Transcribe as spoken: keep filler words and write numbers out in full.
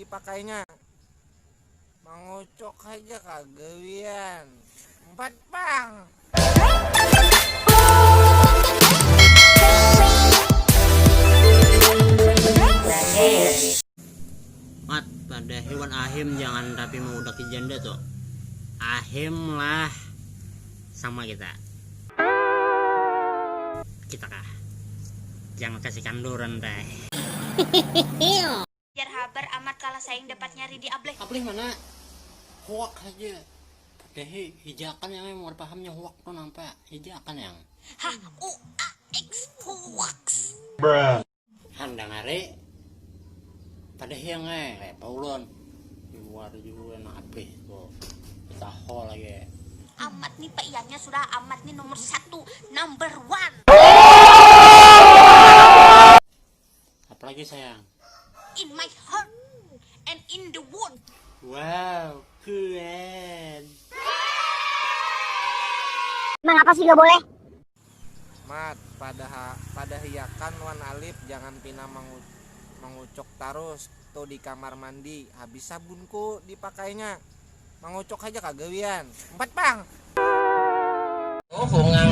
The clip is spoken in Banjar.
dipakainya. Mangucuk haja kagawian. Empat pang. Mat, pada hewan ahim jangan tapi mengudaki janda tuh. Ahim lah sama kita. Kita kah? Jangan kasih kanduran teh. Jar habar amat kalah saing dapat nyari di ableh. Ableh mana? Huak saja. Padahi hijakan yang mau pahamnya huak tuh nampak hijakan yang. Hah, u a x huaks. Handang hari. Padahi yang eh kayak paulon. Di luar juga enak ableh tuh. Taho lagi. Amat nih paiannya sudah amat nih nomor satu, number one. Apalagi sayang? In my heart and in the world. Wow, keren. Emang apa sih gak boleh? Mat, pada pada hiakan wan Alip jangan pina mangu, mangucuk tarus tuh di kamar mandi. Habis sabunku dipakainya. Mangucuk aja kagawian. Empat pang. Oh, bungang